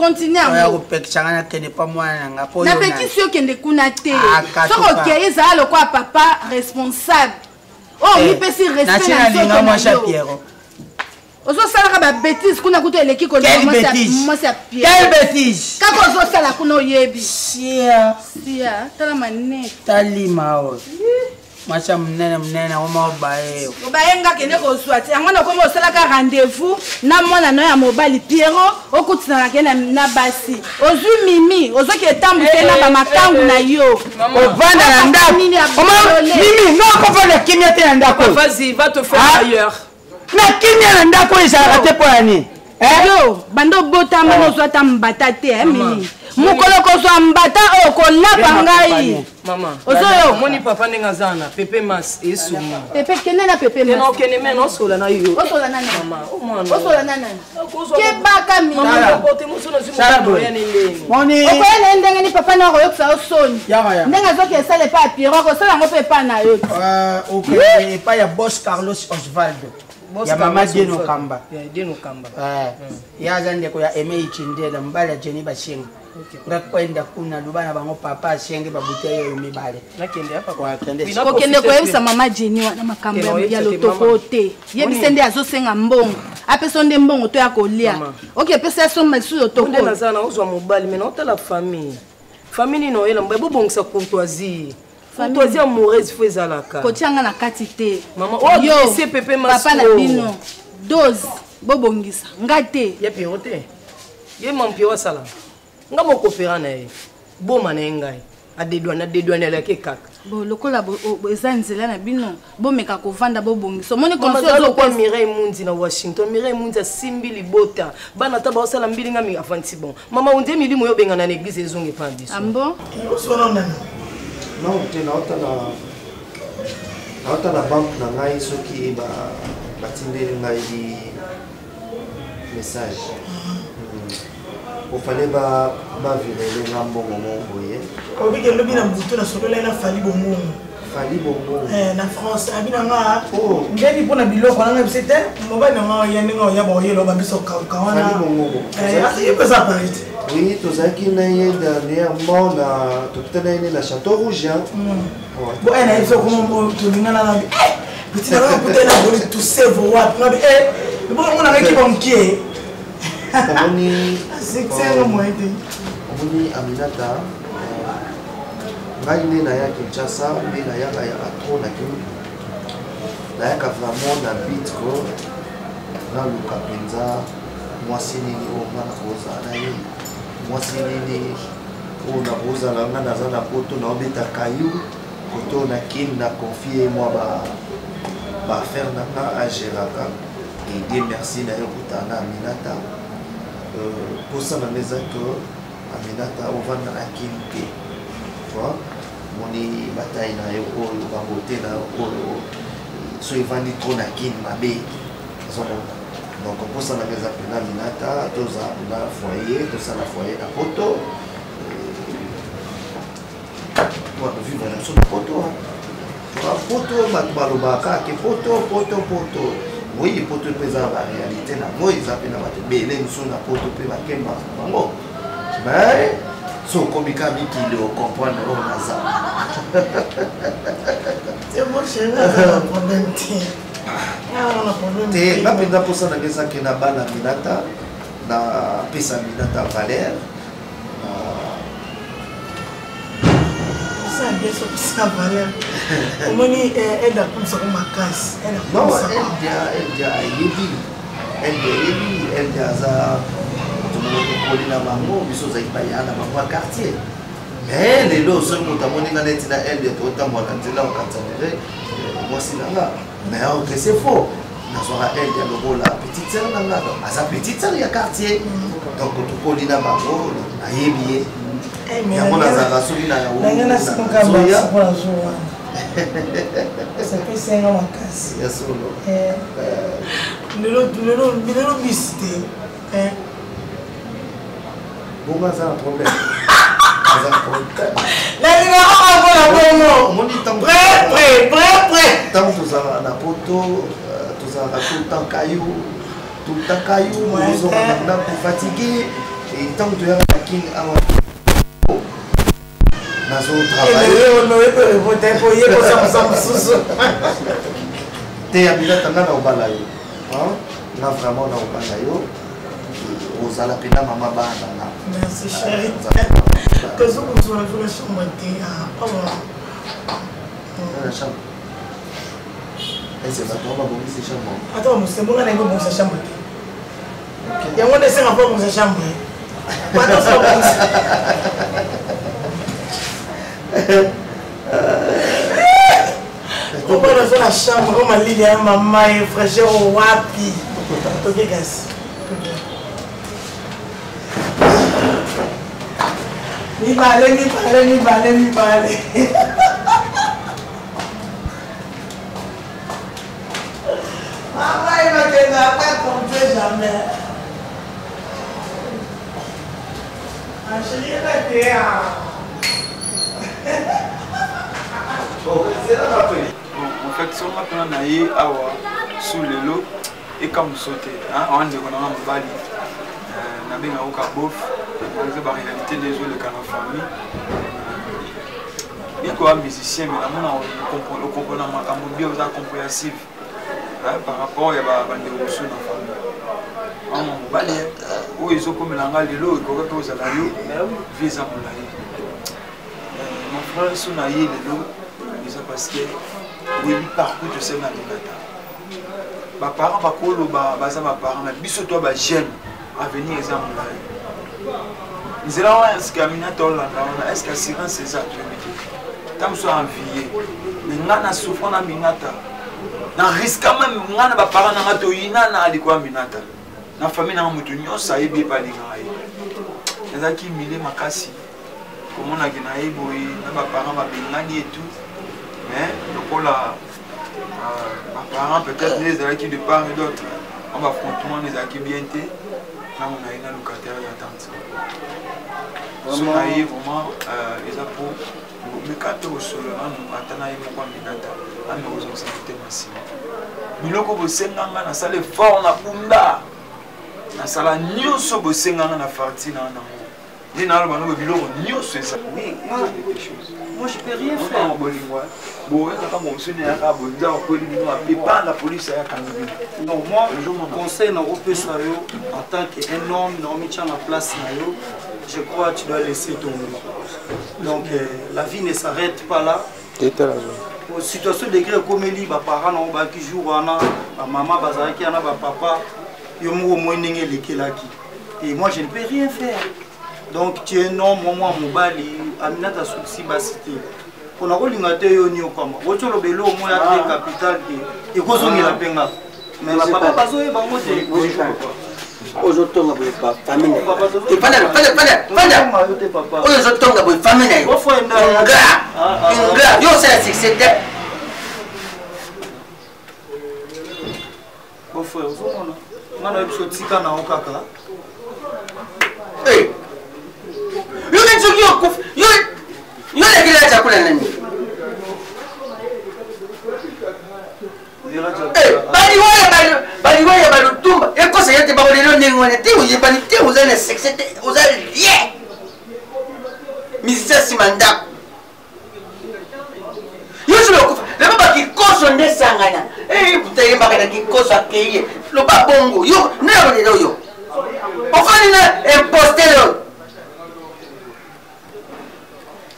Continue Oya yango. kopekisa nga nakende pa mwana na nga po yo nani? Napekisi yo kende kuna te. Ah, katuka. Soki okei ezala lokola papa responsable. Oyo Eh, omipesi respect nasi na nalinga nzoto na mwasi ya yo. Pierrot. Ozosalaka babétise kuna kutu eleki kolinga Quelle mwasi ya- bêtise? mwasi ya Quelle bêtise? Kaka ozosala kuna oyebi. Sia. Sia, tala manete. Talima oyo. Mwasi ya monene monene oma obaye yo. Obaye nga kende kozwa te. Yango wana okoma osalaka rendez-vous na mwana na yo ya mobali Pierrot, okutanaka ye na basi. Ozwi Mimi, ozoki etambwise na bamakangu na yo. Ovanda na ndako. Nini ya Oma bolole. Mimi, nga okofanda kimia te na ndako. Papa, vas-y, va te faire Ah. ailleurs. Na kimia na ndako oyo ezalaka te mpo ya nini? Yo, banda obotama nozwa ata mbata te, eh, Mimi. Mokolo kozwa mbata oyo kolapa ngai. Mama, Ozoyoka? omoni papa ndenge aza na pepe mas esunga. Pepe, kende na pepe Kende mas. okende me nosola na yo. Osola na nani? Mama, omwana. Osola na nani? Kebaka Mimi. Mama, porte mosu nazwi Sala mokanda boye. oya ne ndeni. Moni. Okoya na ye ndenge nini papa na akoyokisa yo soni. Yaka ya. Ndenge azoki esala epai ya Pierrot, akosala yango mpe epai na yo. Okende epai ya boss Carlos Osvaldo. Boss Ya mama Carlos Deno Osvaldo. Kamba. Ya Deno Kamba. Ye aza ndeko ya Aimé Ichindela, mobali ya Jenny Bashenga. Nga kwenda kuna loba na bango papa asenge babouteille oyo mibale. Nakende apa Wa, kende. Oui, na Kokende profite koyebisa pe. mama Jenny wana makambo Te, ya naoyebisa te, lotoko mama. te. Yebisa Moni. nde azosenga mbongo. Apesa nde mbongo to ya kolia. Mama. Oke pesa ya somba lisusu lotoko. Nde naza na ozwa mobali me naotala famille. Famille nini oyela mobali bobongisa courtoisie. Courtoisie amoureuse fo ezalaka. Kotia nga na kati te. Mama, oyo Yo, agressé Pepe Masco. papa na bino dose bobongisa nga te. Ya Pierrot te. Ye mama Pierrot asala. Nga mokopera na ye. Boma na ye ngai. Adedwane, adedwane alaki kaka. Bo lokola eza nzela na bino bomeka kovanda bobongisa. Omoni Mama, conseil aza lokola ozopesa. Mireille Mundi na Washington. Mireille Mundi asimbi libota. Bana ta baosala mbilinga mi afanti bon. Mama ondie milimo yo bengana na église ezonga epa na biso. Ambo? Osolo nani? Non, te naota na banque na ngai soki batindeli ngai message. Ofale bavirele nga mbongo moko boye. Obike lobi na butu na solola na Fally Bongongo. Fally Bongongo. Eh, na France, abi na nga ngebi mpona biloko nanga biso te mobali na nga oya ndenge oya baoyela ba biso kauka wana. Fally Bongongo. Eh, ye mpe aza Paris te. Oui, tozalaki na ye dernièrement na tokutana ye na Château Rouge. Hein. Ouais. Bo na ye biso komo tolingana na bi. Eh, petit na nga kutana na boli tout wapi nga bi eh bongo na ngaki banquier. Omoni Succès ngo moyen te. Omoni Aminata, ngai nde naya Kinshasa nde nayaka yaka trop na Kin. Nayaka vraiment na bit ko naluka mpenza mwasi nini oyo nga nakozala na ye, mwasi nini oyo nakozala nga naza na poto naobeta kayu koto na Kin na confie mwa ba affaire na nga agéraka. Et Dieu merci na yo kutana na Aminata. Posa na meza que Aminata ovanda na Kin te. Tu vois? Moni bataille na yo oyo ba beauté na yo oyo so evandi trop na Kin mabe. Ozomona. Donc posa na meza pe na Aminata toza na foyer, tosala foyer na poto. Pour vivre na biso na poto. Tu vois, poto bato balobaka ke poto poto poto. Oui, poto mpe eza na ba réalité na yango, eza mpe na bato ebele mosusu na poto mpe bakembaka na bango. Mais so okomi kaka mikili ocomprendre oyo naza. C'est bon chéri, aza na problème te. Ah, na problème Te, te. nga mpenza mposa na nga eza ke na bana Aminata, na pesa Aminata valeur. Osala bien soki osala valeur. Omoni, aide akumisaka makasi. Aide Non, akumisaka. Eldia, Eldia ayebi. Eldia ayebi, Eldia aza moto moko tokoli na bango, biso ozalaki baya na bango ya quartier. Mais lelo soki moto amoni nga neti na Eldia totambola na nzela okatanere mwasi na nga. Mais ok, c'est faux. Nazwaka Eldia lokola petite sœur na nga, donc aza petite sœur ya quartier. Donc tokoli na bango, nayebi ye. Yango nazalaka soki na Ndenge nasimuka nazoya. mpona jour wana. Sepesi nga makasi. Ya solo. Eh. Lelo lelo lelo bisi te. Eh. Bongo aza na problème. Aza na problème. Nalingaka kaka mpona bongo. Omoni ntango Prêt, prêt, prêt, prêt. Ntango tozalaka na poto, tozalaka tout le temps caillou, tout le temps caillou, Ouais, ozonga eh. na ndako fatigué. Ntango toyaka na Kin awa, nazotravailleoyekosamosusu te. Aminata, nga na obala yo, nga vraiment na obala yo, ozala mpena mama bana nga. Merci chéri. Tozokozwa na chambre te awa. Na chambre ese bato babongisi chambre. Ata bamosembo, nga nayebi obongisa chambre te. Yango nde esenga mpo obongisa chambre. Bato obongisa obana oza na chambre o malili ya mama ye fraîcheur wapi? Toke kasi mibale mibale mibale mibale. Mama ye bakendaka trompe jamais. Chérie, te. En fait, songa mpena na ye awa su lelo ekamuso te. Awa ndeko nanga mobali, nabengaka kabof, malgré baréalité nde ezoleka na famille, bien koya musicien, mais namona okomprena makambo bien, oza compréhensive par rapport ya bandeko mosusu na famille. Mama mobali, oyo ezokomela nga lelo ekoki mpe ozala yo. Vie eza molai, mon frère. So na ye lelo eza parce que oyebi parcours tosali na Aminata. Baparent bakoloba, baza baparent na biso to bajeune, avenir eza molai. Nzela wana eske Aminata olanda wana, estce assurance eza? Toyebi te. Ta mosu envie, mais nga na souffrant na Aminata, na riska meme nga na baparent nanga toyina na aliko Aminata na famille nanga, moto nyonso ayebi epe alingaka ye. Nazalaki humilie makasi komonaki na ye boye na baparent babengani et tout, mais lokola baparent peut-être nde ezalaki de part et d'autre, mwa baaffrontement nde ezalaki bien te. Ntango na ye naluka terre d'attente, so na ye vraiment eza po meka mpe kosolola nanu ata na ye moko Aminata, ame kozongisa motema nsima. Biloko bosenganga, nasala effort na bunda, nasala nyonso bosenganga na farti na nango nde naloba nobo biloko nyonso eza. Moi, je peux rien faire. Bolingo boyakaka mosusu nayaka boye, akweli bino apepa la police ayakanga bino. Non, moi, conseil nakopesa yo en tant qu'un homme, naomitia na place na yo, je crois tu dois laisser tomber. Donc la vie ne s'arrête pas là. Situation degré ekomeli baparent nango bayaki jour wana, bamama bazalaki wana, bapapa, yo moko omoi ndenge elekelaki. Et moi, je ne peux rien faire. Donc tu es un homme, moi mobali, Aminata asukisi basi te. Mpona kolinga te yo nyokama oti oloba eloko moko ya te capital te ekozongela mpe nga, mais bapapa bazoyeba yango te. Ozotonga boye famille na yo, fanda oyo ozotonga boye famille na yo, ingrat, ingrat. Yo osala succès te. Beau-frère, ozomona nga na biso, tika na yo kaka. Yo nde soki okufi, yo lekeli chakula nani? Baliwa ya balutumba ekosa yo te. Bango lelo ndenge wana te, oyebani te, oza na succès te, oza rien, musicien nsima ndako. Yo soki okufa lelo, bakikoso nde esangana puta yembaka na kikoso akei ye loba bongo. Yo nayako lelo, yo ofandi na imposteur oyo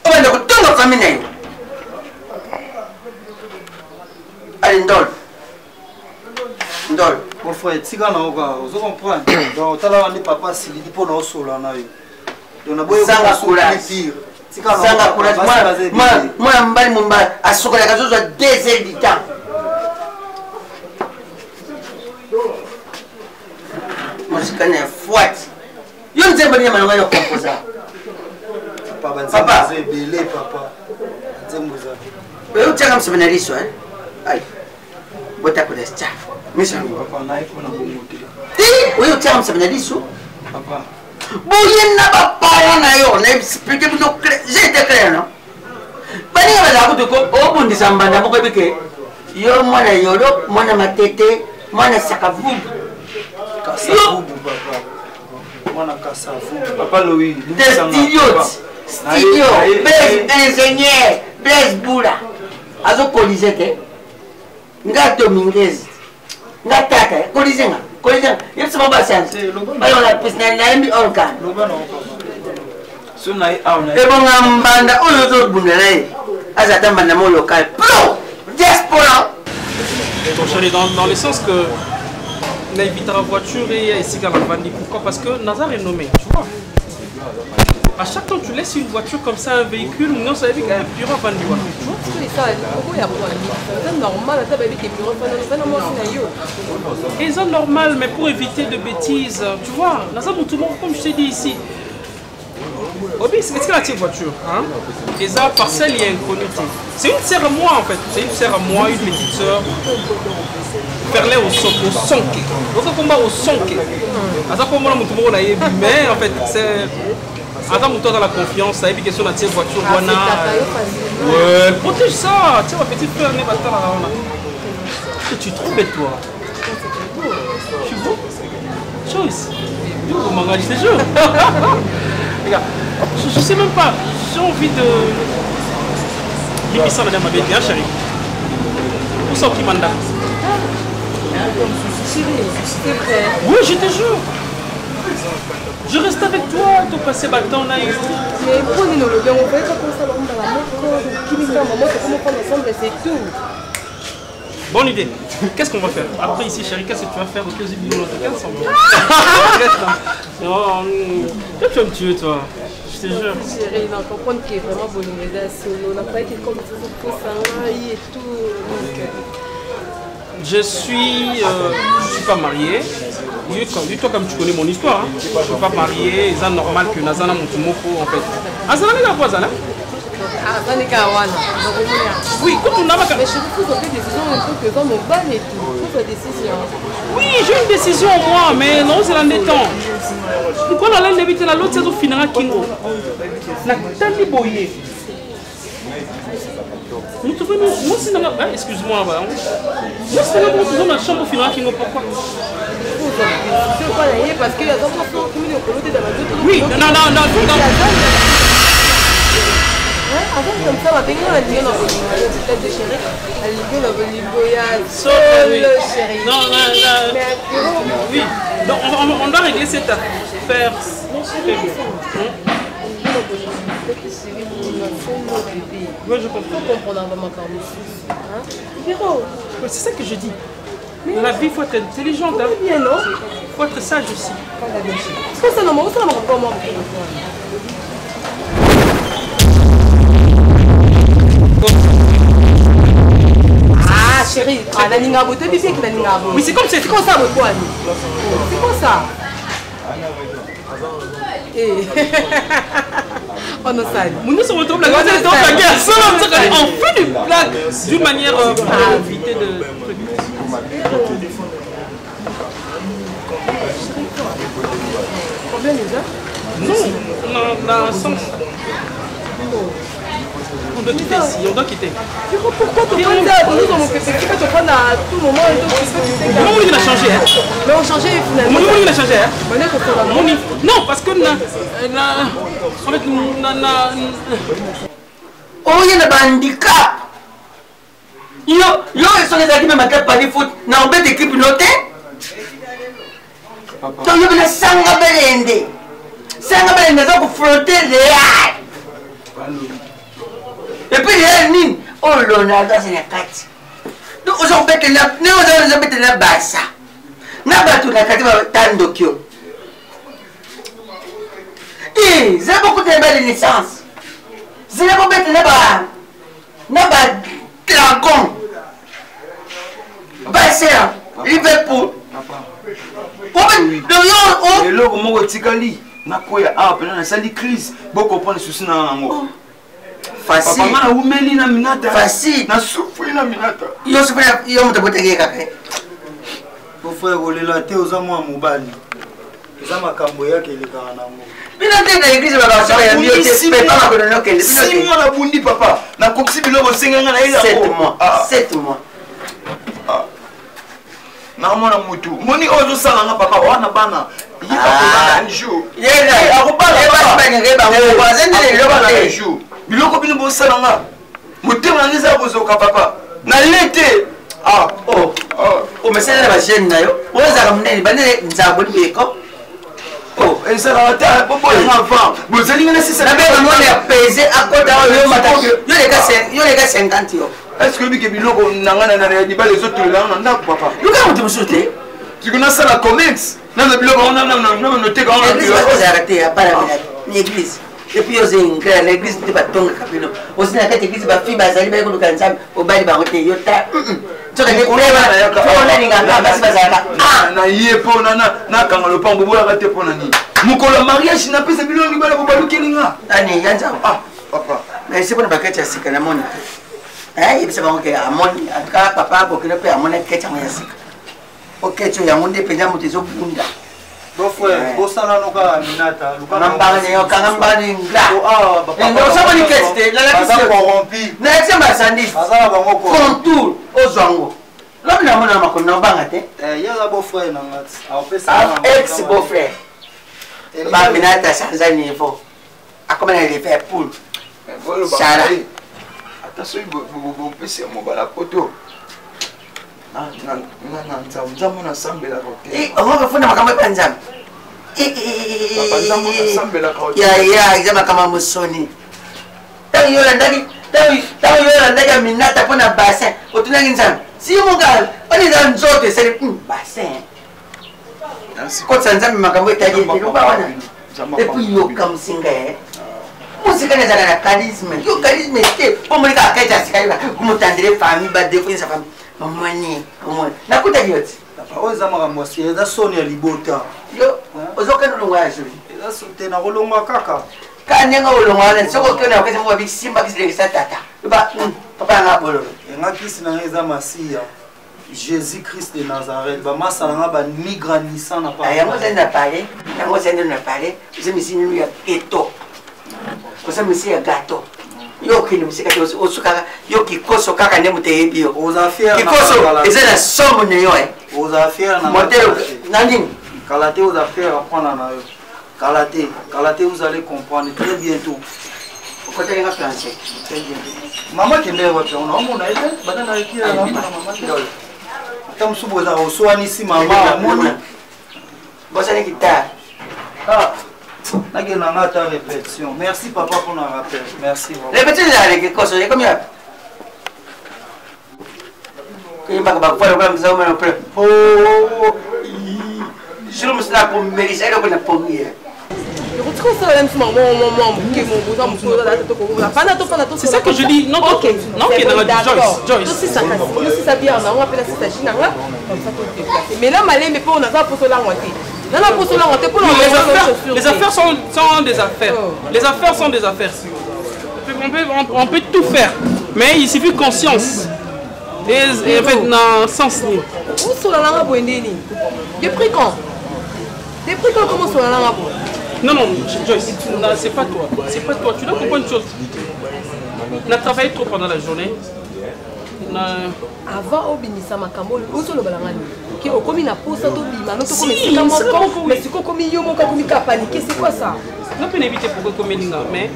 obanda kotonga famille na yo. Ale ndol ndol. Mon frère, tika na yo kaka, ozo comprendre. Donc otalaka nde papa asiliki mpo na osola na yo. Donc naboyi Zanga courage. Zanga courage. Mwana mobali mobali asokolaka, azozwa 2 heures du temps. Mosikana ya fwati, yo nzembo nini malonga yo komposa? Papa, ebele papa, nzembo eza. Oyo otiaka mosaba na liso ai botakola sta miso te. Oyo otiaka mosaba na liso boye na baparent na yo, na explike bino, j'ai été clair non? Baninga bazala kutu ko obundisa mbanda moko ebike yo mwana yolo, mwana matete, mwana sakavubu. Mwana Kasavu. Papa Louis. Studio. Studio. Blaise ingénieur. Blaise Bula. Azo colise te. Nga Dominguez. Nga tata. Colise nga. Colise nga. Yebisa bango basianse. Bayo na pesi na nayembi organ. Ebonga mbanda oyo ozobunda na ye. Aza ata mbanda mo local. Pro! Diaspora! Ton chéri, dans le sens que naevitaka voiture eya esika navandi. Pourquoi? Parce que naza renommé, tu vois. À chaque temps tu laisses une voiture comme ça, un véhicule, nyonso ayebi kaka piro avandi wana, tu vois. Normal, ata bayebi ke piro afandi na mwasi na yo. Eza normal, mais pour éviter de bêtises, tu vois. Naza motu moko, comme je t'ai dit ici, obi esika natie voiture, hein? Eza parcelle ya inconnu te. C'est une sœur à moi, en fait. C'est une sœur à moi, une petite sœur. Perlin au sonke. Oka komba au sonke. Aza komona motu moko nayebi, mais en fait, c'est aza motu aza la confiance, ayebi question natie voiture wana. Ouais, protège ça. Tiens, ma petite frère ne batalaka wana. Tu es trop bête, toi. Tu vois? Choice. Yo, manga, je te jure. Regarde, je sais même pas. J'ai envie de. Libisa madame Abedi, hein, chérie. Où ça, Kimanda? C'est vrai. Oui, je te jure. Je reste avec toi, tout passer bâton là. Mais prenez nous le bien, on va être comme ça, on va la mettre, maman, c'est comment prendre ensemble, c'est tout. Bonne idée. Qu'est-ce qu'on va faire après ici, chérie? Qu'est-ce que tu vas faire? Ok, ensemble. Non, toi, tu vas me tuer, toi. Je te jure. Chérie, non, comprendre qu'il est vraiment bolingo solo. On n'a pas été comme ça pour ça et tout. Donc, je suis pas marié. Toi, comme tu connais mon histoire, hein. Je suis pas marié. C'est normal que Nazana Montumoko, en fait. Azana, la voix, Azana. Oui, quand on a Mais je refuse en fait décision un peu que dans mon ban et tout. Faut décision. Oui, j'ai une décision moi, mais non, c'est l'endettant. Pourquoi la laine d'éviter la l'autre saison finira Kingo? Nathalie Boyer. Nous trouvons, moi c'est dans la. Excuse-moi, moi c'est dans la chambre finira Kingo, pourquoi? Parce que Oui, non, non, non, non. Avant comme ça, solo chérie. Non, non, non. Oui. Donc on doit régler cette affaire. Oui, je comprends. C'est ça que je dis. Dans la vie, il faut être intelligente. Hein. Bien, non? Il faut être sage aussi. Ah chérie, ah, oui, c'est comme ça. C'est comme ça, c'est comme ça. On en sait. Nous sommes retournés la guerre. On fait des blagues d'une manière pour éviter de. Combien déjà? Non, on a un sens. On doit quitter ici, on doit quitter. Pourquoi tu prends ça? Tu prends à tout moment et tout. Mon il a changé. Hein. Mais on changeait finalement. Mon il a changé. Hein. Non, parce que. En fait, Oh, il y a un handicap. Yo, yo, ils sont les acquis même à pas de foot. Non, on peut d'équipe notée. Donc, il y a sanga belende. Sanga belende, ça pour frotter Real. Et puis Real, nini. Oh, Ronaldo, c'est la carte. Donc, on s'en bête là, nous, on s'en bête là, Barça. Na bato na kati ba tandokio. Eh, c'est beaucoup de belles naissances. C'est beaucoup bête là ba. Na ba dragon. Barça, Liverpool. Eloko moko etikali nakwea awa mpena nasali crise bokomprendre susi na yango. Facile. Papa na umeli na minata. Facile. Na souffri na minata. Yo souffri yo moto boteki kaka. Po frère olela te oza mwa mobali. Eza makambo yake elekaka nango. Bino te na église ba ba ya bio te pe pa ko no kende. 6 mois na bundi papa. Na kokisi biloko senga nga na ye 7 mois. 7 mois. Naomona mutu moni oyo ozosala nga papa wana bana Akobala un jour. Akobala un jour. Biloko bino bosala nga. Motema na nga eza kozoka papa. Naye te. Ah, oh, oh. Omesana na bajeune na yo. Oyo ezalaka monene, banene nzambo libeko. Oh, ezalaka te boboyanga avant bozali nga nasisa nabenga mwana ya pese akota oyo yo mata yo leka 50 yo. Est ce que oyebike biloko na nga na libala ezotolela nga na ndako papa? Luka moto mosusu te. Siko nasala commerce naza biloko nanoteka. Ozalaka te apala na église et puis oza ingrat na église nde batongaka bino ozi na kati église bafille bazali baye koluka nzambe obali bango te yo ta nzokandepona basi bazalaka na ye mpo nakanga lopango boboyaka te mpo na nini mokolo ya mariage napesa bino libala bobalukeli nga ani ya nzambe papa ese mpona bakati ya sika namoni te yebisa bango ke amoni atuka papa bokilo mpe amoni keti yango ya sika oketso yango nde mpenza moto ezobunda. Bosala no kaka Aminata. Kanga mbani nga osomoni keti te nalakisi marchandise contour ozwa yango lobi namona na makolo naobanga te. Yaza beau frère na nga. Ex beau frère baminata sanza niveau akoma na Liverpool. Sara ata soki bopesi ya mobala poto na nzambe nasambelaka te. Okofunda makambo epa nzambe yaya eza makambo ya mosoni. Ntango yo olandaki, ntango yo olandaki ya minata mpo na bassin, otunaki nzambe si moka wana eza nzoto esali bassin kotisa nzambe makambo etali eloba wana. Et puis yoka mosinga mosika ezalaka na charisme, yo charisme te mpo moni kaka kati ya sika komotandele famille badefonisa famille omoni omoni nakutaki yo ti. Oyo eza makambo ya sika, eza soni ya libota. Yo ozokende olongwa ya joli. Eza so te, nakolongwa kaka. Kaka ndenge olongwa wana, soki okende okesi moko bisimba kisilekisa tata ba papa yanga bololo. Enga kisi na nga eza masiya Jésus Christ de Nazareth, bamasa na nga bamigranisa na. Yango ozali na palais, yango ozali nde na palais, oza misi ninu ya keto, oza misi ya gato. Yo okende mosika te, osukaka yo kikoso kaka nde moto eyebi yo. Kikoso eza na somo na yo. Oza fier na modele na nini? Kala te oza fier apprendre na yo. Kala te, kala te, vous allez comprendre très bientôt. Okotaki nga français. Très bientôt. Mama kende wapi? Yango naomona ye te, banda na ekila naomona mama te. Ata mosusu bozalaka oswanisi mama amoni. Bosani guitare. Ah, nakende na nga ata répétition. Merci papa mpona rappel, merci. Répétition ezalaka kikoso ekomi wapi? Koyembaka bavoix lokola mzao mwana pre jour mosusu nakomelisa eloko na pongi. C'est ça que je dis. Non, ok. Non, ok, non, Joyce, Joyce. Tosisa bière na ngo ape nasisa jus na nga comme ça todéplace. Mais là malembe mpo naza poso langwa te, nana poso langwa te mpona. Les affaires sont des affaires. Les affaires sont des affaires. On peut tout faire, mais il suffit conscience. Et en fait, dans sens ni. Osola nanga boye ndeni? Depuis quand? Depuis quand comment osola nanga boye? Non, non, Joyce, non, c'est pas toi. C'est pas toi. Tu dois comprendre une chose. On a travaillé trop pendant la journée. On a. Avant obimisa makambo oyo ozoloba nanga nini ke okomi na posa tobima no tokoma esika moko, mais sikoyo okomi yo moko akomi ka paniqué, c'est quoi ça? Non, peut éviter pourquoi comme Elinga, mais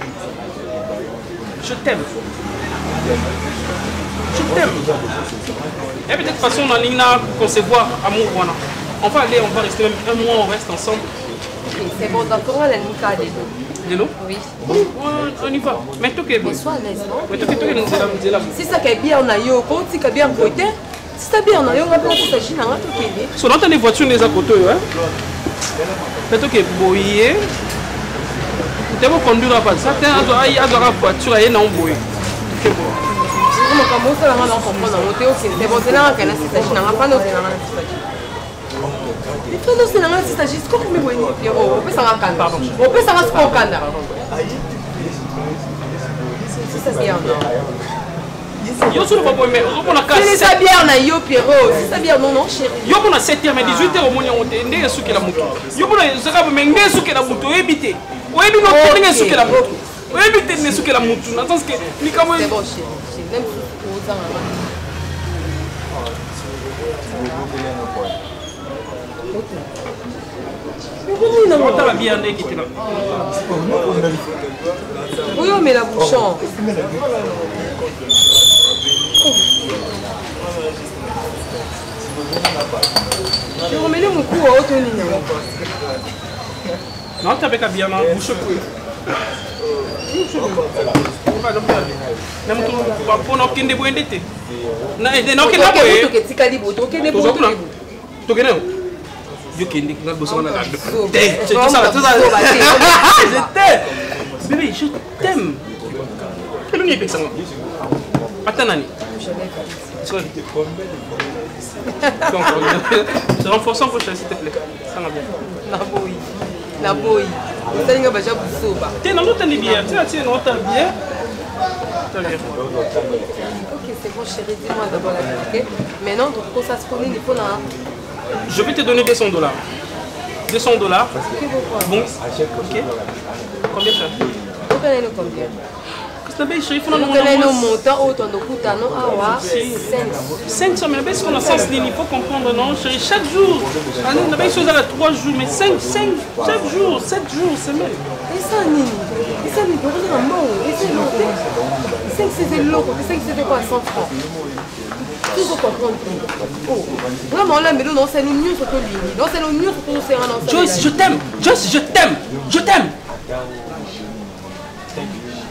je t'aime. Je t'aime. Et peut-être façon, on a concevoir amour. Voilà. On va aller, on va rester même un mois, on reste ensemble. Ok, c'est bon, d'accord, on a le Lelo? Oui. On y va. Mais toi, Mais sois à l'aise, non? Mais toi, tu es Si ça qui est bien, on a yo, quand tu es bien côté, si ça bien, on a yo, on va pas s'agir, on a tout qui est. So, dans les voitures, les à côté, hein? Mais toi, tu es boyé. Tu vas conduire pas ça, tu as la voiture, elle est non boyé. C'est bon. Makambo osalanga na comprendre yango te. Ok, c'est bon, zelanga kana sisa nanga fanda ozelanga na sisa fanda ozelanga na sisa jus kokomi boye nini Pierrot? Opesanga kanda, opesanga sikoyo kanda. Sisa bière na yo solo baboye, mais ozomona silisa bière na yo Pierrot, sisa bière. Non, non, chéri. Yo mpona 7 heures, mais 18 heures omoni yango te ndenge esukela motu. Yo mpona ezaka, mais nde esukela motu oyebi te, oyebi no te ndenge esukela motu, oyebi te ndenge esukela motu na sens que likambo. C'est bon, chéri, chéri, même ozanga. Otala bière nde ekitela. Oyo omela bouchon. Omeli mokuwa oyo to nini yango? Naotabeka bière na bouchon na moto mpona okende boye nde te nakenda boye etikali boye tokende boye tokende yo kende nga liboso wana na te je t'aime bébé je t'aime elongi epekisa nga ata nani. Donc, je renforce encore, s'il te plaît. Ça va bien. Naboyi. Naboyi. Osali nga baja busoba. Te nazotandi bien. Tina tina naotala bien. Ok, c'est bon chérie, dis-moi d'abord la vérité. Maintenant, donc, ça se connaît, il faut la... Je vais te donner 200 dollars. 200 dollars. Bon, ok. Combien ça? Combien? Kasi montant oyo tonokuta no awa 500, mais nabe soki na sens nini, il faut comprendre, non chéri? Chaque jour nabe soki ezaka 3 jours, mais 5, 5 chaque jour, 7 jours, semaine. Eza nini? Eza nini? Okozanga mbongo, eza eloko te. 5 eza eloko te. 5 eza kwa 100 francs. Tuzo comprendre te. Vraiment, olambeli naosali nyonso tolingi, naosali nyonso tozosenga. Joyce, je t'aime. Joyce, je t'aime, je t'aime.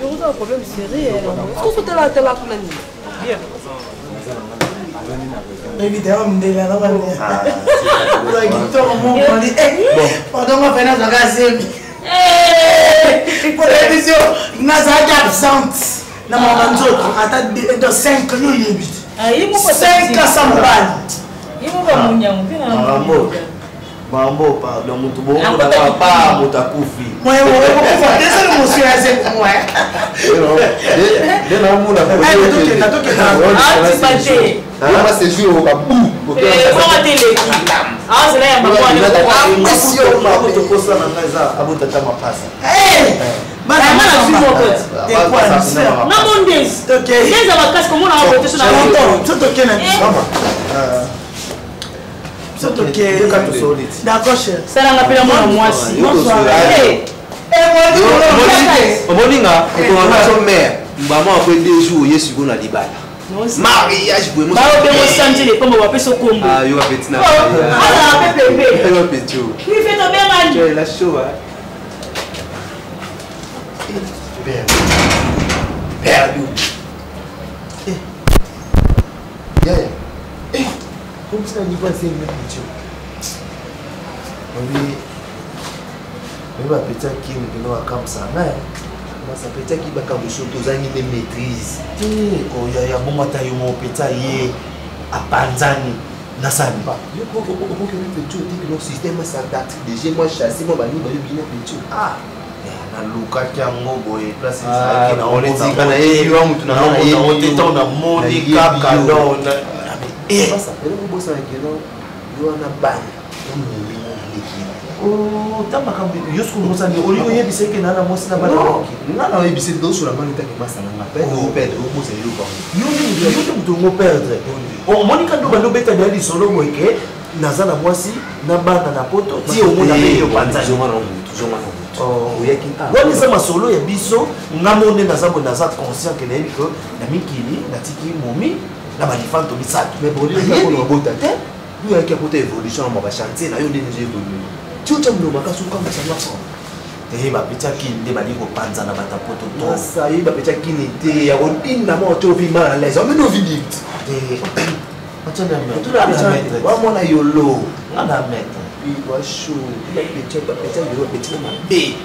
Oza na problème sérieux. Soki otala tala kuna nini? Bien. Évidemment, ndele na kitoko mokoli. Pardon, nga fena nazalaka zemi. Mpona yebi yo, nazalaki absente na mama nzoto ata 5 yo oyebi te. 5 asa mobali. Mambo, pardon, moto bongo pa moto akufi. Ezali mosu ya zemi. Nde naomona séjour babu. Tokosa na ngai eza abotata mapasa. Salanga mpe na mwana mwasi. Omoninga okomama mare mbama apres 2 jours oye sikoyo na libala mariage boye. Baobengo sanji lekombo, bapesa okombo. Yo bapeti na azala mpe pembe. Yo bapeti o ife tobengani. La show. Perdu. Yaya. Comme ça, niveau azemi na obi oyebi bapeti akimi mpena bakamwisa ngai basa peti aki bakambo so tozangi nde maîtrise te koyaya bongo ata yo moko peti aye apanzani nasani. Okoki peti oteki no système asadate dg mwa chasse mwa banini bayo bina peti. Ah, nalukaki yango boye place ezalaki te ntango namoni kaka don. Bosana keno yo wana bana ta makambo yo soki omosani olingi oyebisa eke na na mwasi na bana. Nga na oyebisa ete tozosola mani ntange masa na nga perdre operdre obosa eloko yango. Yo nde moto ongo perdre omoni ka ndo bando obeta deya lisolo boye ke naza na mwasi na bana na poto ti omona mpe yo panzani. Wana eza masolo ya biso. Nga mo nde naza boye, naza conscient ke nayebi ke na mikili natiki momi na balifanto misato. Mais bolobota te, yo oyaki akota évolution na bachantier na yo ndenge ezo évolue ti otya mloba kasi okamwisa nyonso. Te, bapeti kini nde bali kopanzana bato ya poto. Masa ye bapeti kini te ya kodinda mwa te ovi mal à l'aise omene ovi direct. Wamona yolo nga na maître. Washo bapeti bapeti yolo bapeti na mabe.